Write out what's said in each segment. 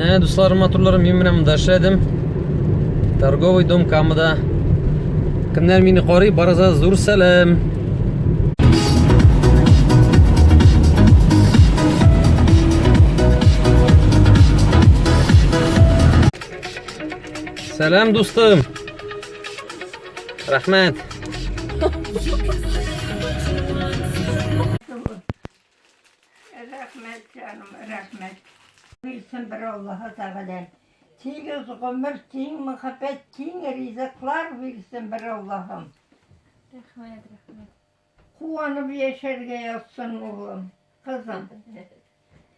Менә, дусларым, матурларым, мин менә монда эшләдем. Торговый дом Камада. Кемнәр мине карый, барыгызга зур сәлам. Сәлам, дустым. Рәхмәт. Рәхмәт, җаным, рәхмәт. Бирсен бер Аллаһы Тәгалә. Тигез гомер, киң мәхәббәт, киң ризыклар бирсен бер Аллаһым. Рәхмәт, рәхмәт. Куанып яшәргә язсын, улым, кызым.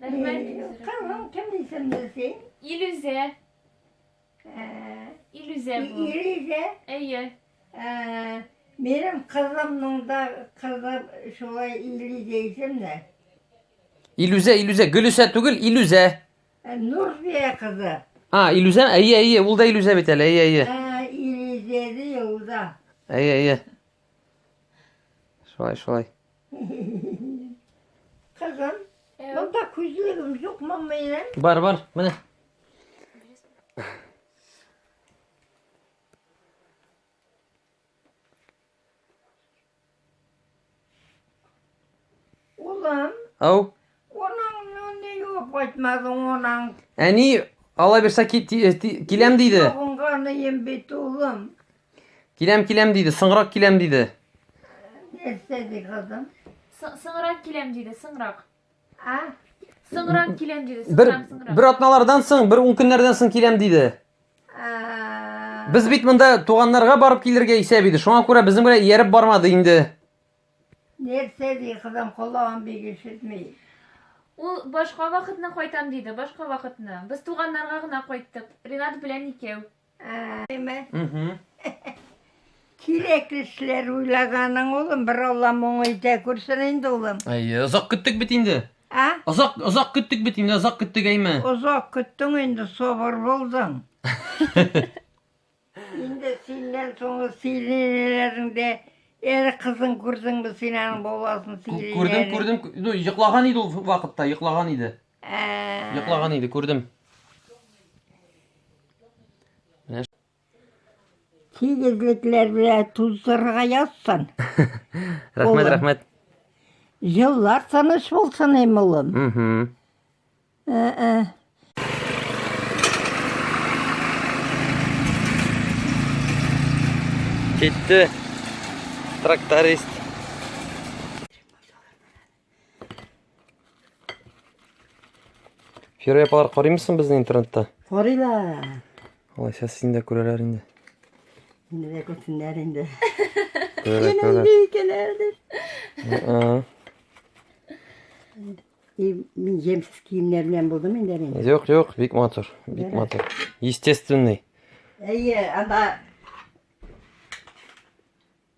Рәхмәт. Кызым, кем исемле син? Илүзә. Илүзә бу. Илүзә? Әйе. Минем кызымның да кызы шулай Илүзә исемле. Илүзә, Илүзә, Гөлүсә түгел, Илүзә. Нурбия кызы. А, Илүзә, әйе, әйе, ул да Илүзә бит әле, әйе, әйе. Илүзә ди ул да. Әйе, әйе. Шулай, шулай. Кызым, монда күзлегем юкмы минем? Бар, бар, менә. Улым. Ау. Онаңны нигә кайтмадың онаң? Әни, алай бирсә киләм диде. Сагынганыем бит, улым. Киләм, киләм диде, соңрак киләм диде. Нәрсә ди кызым? Соңрак киләм диде, соңрак. А? Соңрак киләм диде, Бер, соңрак, соңрак. бер атналардан соң, бер ун көннәрдән соң киләм диде. Без бит монда туганнарга барып килергә исәп иде. Шуңа күрә безнең белән ияреп бармады инде. Нәрсә ди кызым, колагым бик ишетми. Ул башка вакытны кайтам диде, башка вакытны. Без туганнарга гына кайттык. Ринат белән икәү. Әйме? Кирәкле эшләр уйлаганың, улым, бер Алла моңы итә күрсен инде, улым. Әйе, озак көттек бит инде. А? Озак, озак көттек бит инде, озак көттек, әйме? Озак көттең инде, сабыр булдың. Инде синнән соң синеләрнең дә әле кызын күрдеңме син аның баласын синеләрен? Күрдем, күрдем. Ну, йоклаган иде ул вакытта, йоклаган иде. Йоклаган иде, күрдем. Менә Тигезлекләр белән туздырырга язсын. Рәхмәт, рәхмәт. Еллар тыныч булсын, им улым. Ә-ә. Китте тракторист. Фира апалар карыймысың безне интернетта? Карыйлар. Алайса син дә күрәләр инде. Мине дә күрсеннәр инде. Күрәләр, күрәләр. Икәннәр дип. И, мин җәмсез киемнәр белән булдым инде мин. Юк, юк, бик матур, бик матур. Естественный. Әйе, анда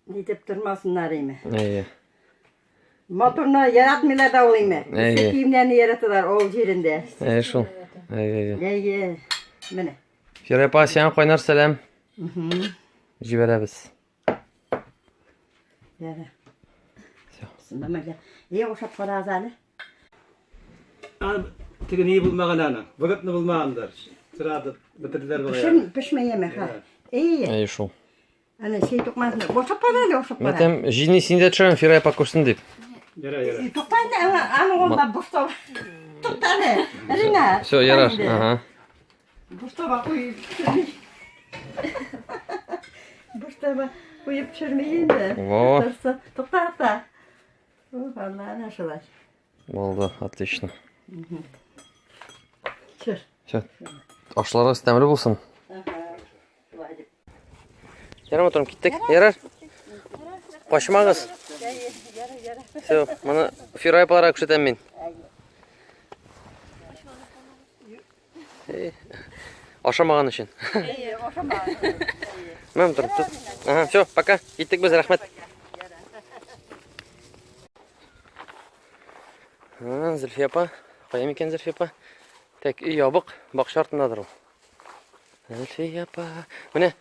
Нитеп тормасыннар име. Әйе. Моторны яратмыйлар да ул име. Әйе. Киемнәрне яраталар авыл җирендә. Әйе шул. Әйе, әйе. Әйе. Менә. Фира апа, сиңа кайнар сәлам. Җибәрәбез. Ярар. Все. Е, ошап карагыз әле. Теге ни булмаган аны. Выгодно булмагандыр. Сразу бетерделәр бугай. Пешем, пешмәеме, ха. Әйе. Әйе шул. Әнә чәй тукмасын. Бошап бара әле, ошап бара. Мәтәм, җиңни син дә төшәм, Фирая апа күрсен дип. Яра, яра. Тукта инде, аны, аны онда буш таба. Тукта әле. Рина. Все, ярар. Ага. Буш таба куеп пешерми. Буш таба куеп пешерми инде. Во. Торса, Тукта, тукта. Ух, Алла, әнә шулай. Булды, отлично. Төшер. Все. Ашларыгыз тәмле булсын. Ярар, матурым, киттек. Ярар. Качмагыз. Все, моны Фирай апаларга күрсәтәм мин. Ашамаган өчен. Әйе, ашамаган. Мә, матурым, тот. Ага, все, пока. Киттек без, рәхмәт. Зөлфия апа. Кая микән Зөлфия апа? Так, өй ябык, бакча артындадыр ул. Зөлфия апа. Менә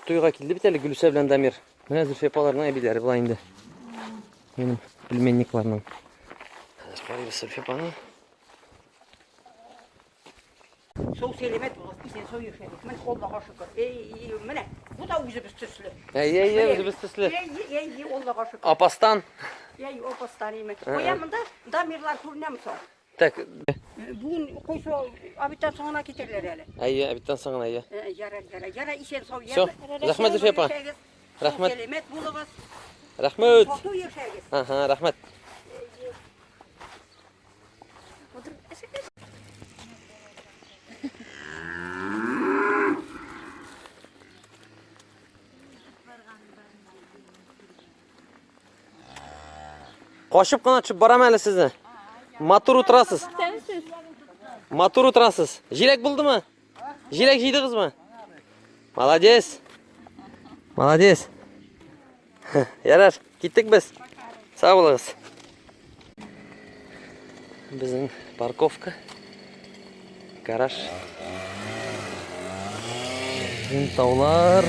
туйга килде бит әле Гөлүсә белән Дамир. Менә Зөлфия апаларның әбиләре була инде. Минем племенникларның. Хәзер карыйбыз Зөлфия апаны. Сау сәламәт булыгыз, исән сау яшәгез. Менә Аллага шөкер. Эй, менә бу да үзебез төсле. Әйе, әйе, үзебез төсле. Әй, әй, Аллага шөкер. Апастан. Әй, апастан име. Кая монда Дамирлар күренәме соң? Так. Бүген кайсы обедтан соң гына китәрләр әле. Әйе, обедтан соң гына, әйе. Ярар, ярар, ярар, исән сау. Всё. Рәхмәт, Зөлфия апа. Рәхмәт. Сәламәт булыгыз. Рәхмәт. Тату яшәгез. Ага, рәхмәт. Качып кына төшеп барам әле сезне. Матур утырасыз. Матур утырасыз. Җиләк булдымы? Җиләк җыйдыгызмы? Молодец. Молодец. Ярар, киттек без. Сау булыгыз. Безнең парковка. Гараж. Безнең таулар.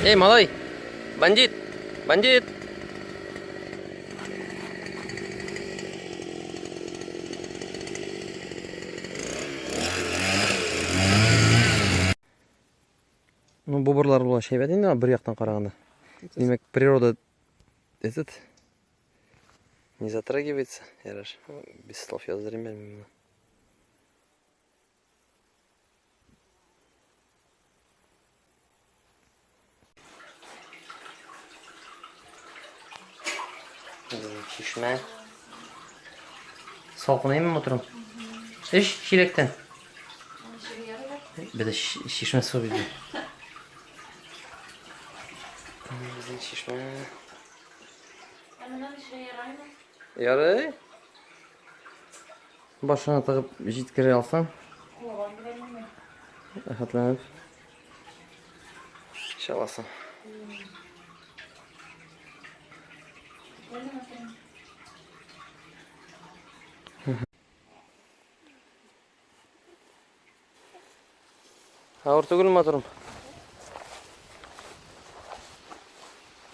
Эй, малай! Бандит! Бандит! Ну, бобырлар була шәйбәт инде бер яктан караганда. Димәк, природа этот не затрагивается. Ярар, без слов яздырыйм әле мин моны. Чишмә. Салкын әйме матурым? Эч чиләктән. Бездә чишмә суы бит. Безнең чишмә. Ә моннан эчәргә яраймы? Ярый. Башына тыгып җиткерә алсаң. Рәхәтләнеп. Эчә аласың. Авыр түгел матурым.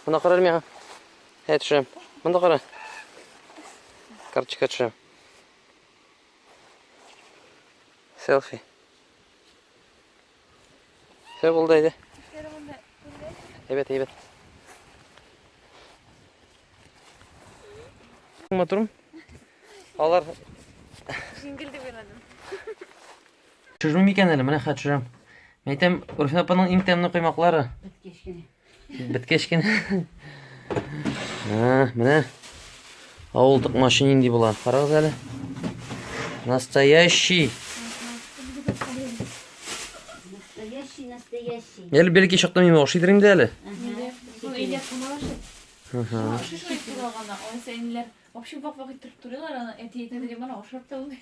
Монда кара миңа. Әй, төшерәм. Монда кара. Карточка төшерәм. Селфи. Все булды әйдә. Әйбәт, әйбәт. Матурым. Алар Җиңел дип уйладым. Төшермим микән әле? Менә хәзер төшерәм. Мин әйтәм, Руфина апаның иң тәмле коймаклары. Беткәч кенә. Беткәч кенә. Ә, менә авыл токмачы нинди була. Карагыз әле. Настоящий. Настоящий, настоящий. Әле бәлки чакта мин ашыйдыр инде әле. Шул өйдә кунак ашый. Шушы шулай туралган, анысы әниләр вообще вак-вак иттереп турыйлар аны, әти әйтә дим, аны ашап та булмый.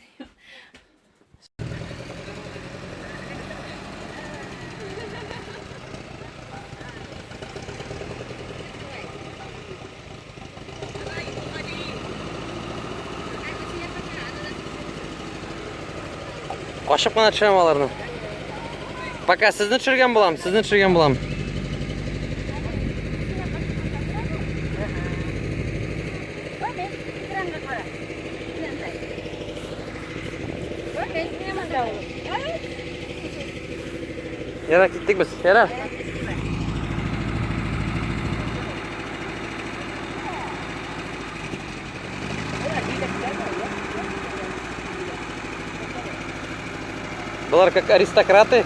Качып кына төшерәм аларны. Пока сезне төшергән булам, сезне төшергән булам. Ярар, киттек без. Ярар. Болар как аристократы.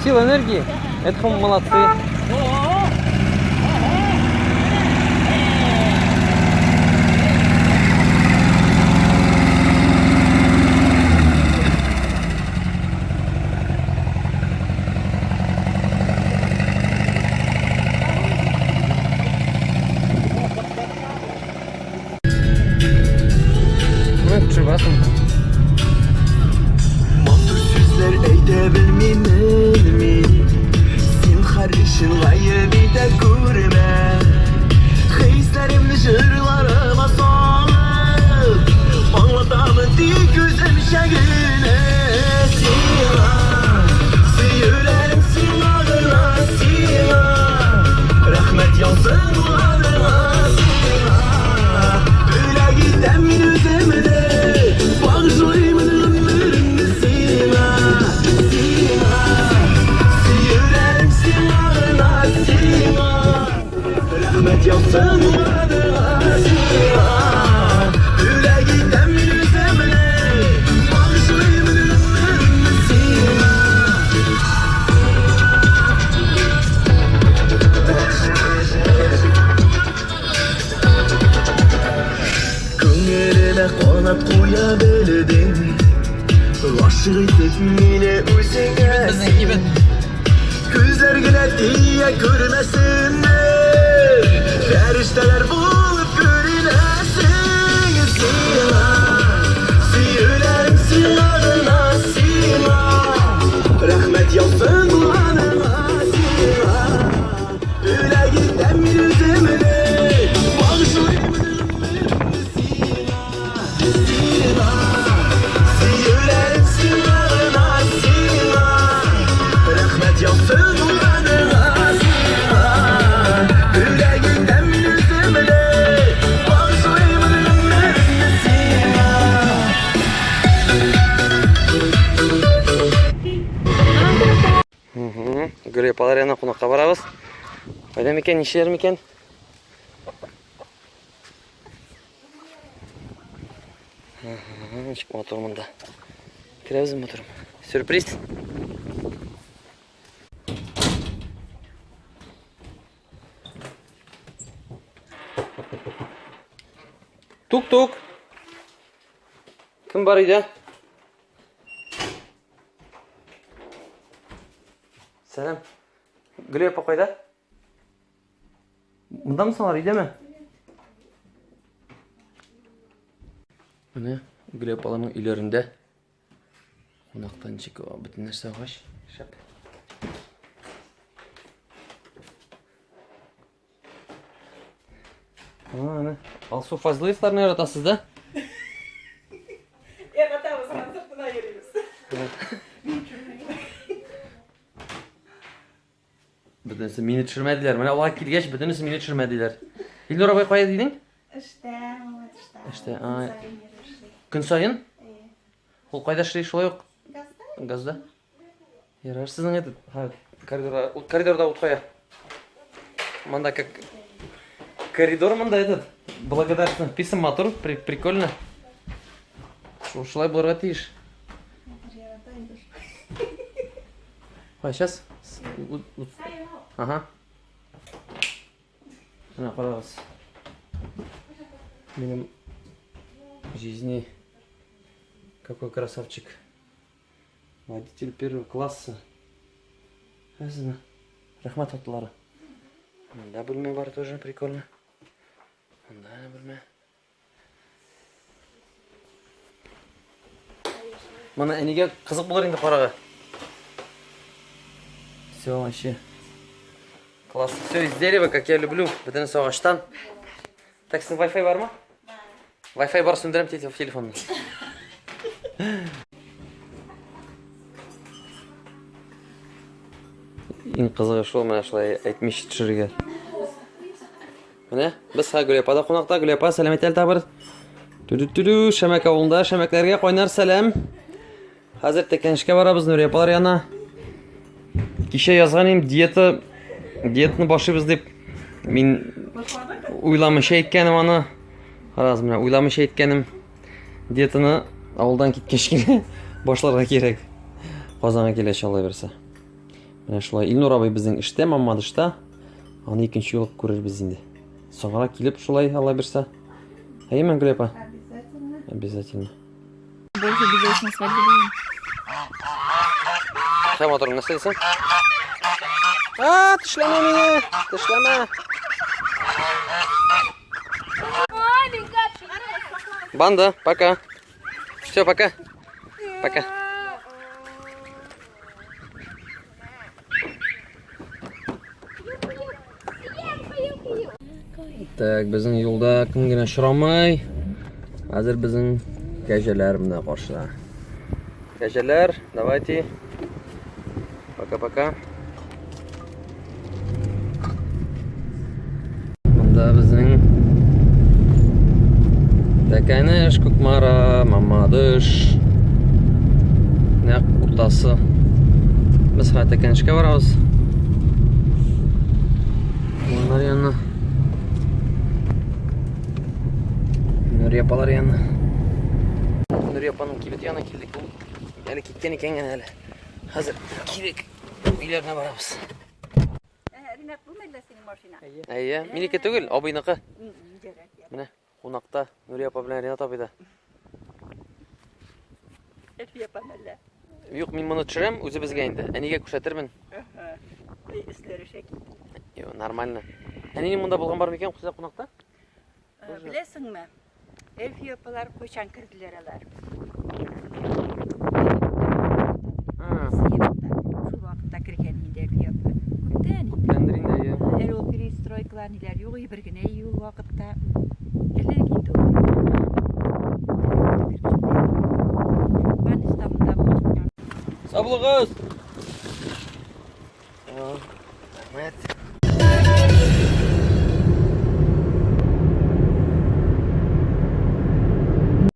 Сила энергии. Это молодцы. Матур сүзләр әйтә белмимен. яусын булганыңа сиңа. Бүләк итәм мин үземне, багышлыймын гомеремне сиңа. Күңелемә канат куя белдең, Гашыйк итеп мине үзеңә. Безнең кибет. Күзләр генә тия күрмәсеннәр, Фәрештәләр булып күренәсең сиңа. Сөюләрем сиңа гына, сиңа. Рәхмәт яусын булганыңа сиңа. Бүләк итәм мин үземне, Багышлыймын гомеремне сиңа, сиңа. Сөюләрем сиңа гына, сиңа. Рәхмәт яусын булганыңа сиңа. Бүләк итәм мин үземне, Багышлыймын гомеремне сиңа. Гөл апалар янына кунакка барабыз. Кайда микән, ничәләр микән? Ничек матур монда. Керәбезме, матурым? Сюрприз. Тук-тук. Кем бар өйдә? Сәлам. Гөлия апа кайда? Мондамы соң алар, өйдәме? Менә Гөлия апаларның өйләрендә кунактан ничек бөтен нәрсә агач. Шәп. Ана, Алсу Фазлыевларны яратасыз да? Яратабыз, концертына йөрибез. Бөтенесе мине төшермәделәр. Менә алар килгәч, бөтенесе мине төшермәделәр. Илнур абый кая дидең? Эштә, Мамадышта. Эштә, ай. Көн саен? Ул кайда эшли шулай ук? Газда. Газда. Ярар, сезнең этот, ха, коридорда, ут коридорда ут кая? Монда как коридор монда этот благодарственных писем матур, прикольно. Шулай булырга тиеш. А сейчас? Ага. Менә карагыз. Минем жизни какой красавчик. Водитель первого класса. Әзіне. Рәхмәт атлары. Монда бүлмә бар тоже прикольно. Монда бүлмә. Моны әнигә кызык булыр инде карага. Все вообще. Класс. Все из дерева, как я люблю. Бөтенесе агачтан. Так, сезнең Wi-Fi бармы? Wi-Fi бар, сүндерәм телефонны. Иң кызыгы шул, менә шулай әйтмичә төшерергә. Менә без хәзер Гөлия апада кунакта. Гөлия апа, сәлам әйтә әле тагы бер. Тү-тү-тү, Шәмәк авылында шәмәкләргә кайнар сәлам. Хәзер Тәкәнешкә барабыз, Нурия апалар янына. Кичә язган идем, диета, диетаны башлыйбыз дип. Мин уйламыйча әйткәнем аны. Карагыз, менә уйламыйча әйткәнем. Диетаны авылдан киткәч кенә башларга кирәк. Казанга киләчәк Алла бирсә. Менә шулай. Илнур абый безнең эштә, Мамадышта. Аны икенче юлы күрербез инде. Соңрак килеп шулай Алла бирсә. Әйеме, Гөлия апа? Обязательно. Обязательно. Больше без на свадьбе будем. Һәм матурым, нәрсә дисең? А, тешләмә мине, тешләмә. Банда, пока. Все, пока. Пока. Так, безнең юлда кем генә очрамый. Хәзер безнең кәҗәләр менә каршыда. Кәҗәләр, давайте. Пока-пока. Монда безнең Тәкәнеш, Кукмара, Мамадыш. Нәкъ уртасы. Без хәзер Тәкәнешкә барабыз. Моннар янына. Нурия апалар янына. Нурия апаның кибете янына килдек. Ул әле киткән икән генә әле. Хәзер кирәк өйләренә барабыз. Ринат, бу мәллә синең машина? Әйе, минеке түгел, абыйныкы. Менә кунакта Нурия апа белән Ринат абый да. Әлфия апа мәллә. Юк, мин моны төшерәм үзебезгә инде. Әнигә күрсәтермен. Өсләре шәки. Юк, нормально. Әнинең монда булган бар микән сездә кунакта? Беләсеңме, Әлфия апалар кайчан керделәр алар? Шул вакытта кергән инде Әлфия апа. Күптән инде. Күптәндер инде, әйе. Әле ул перестройкалар ниләр юк, бер генә өй ул вакытта. Элек инде ул. Больниста монда булган. Сау булыгыз! Рәхмәт.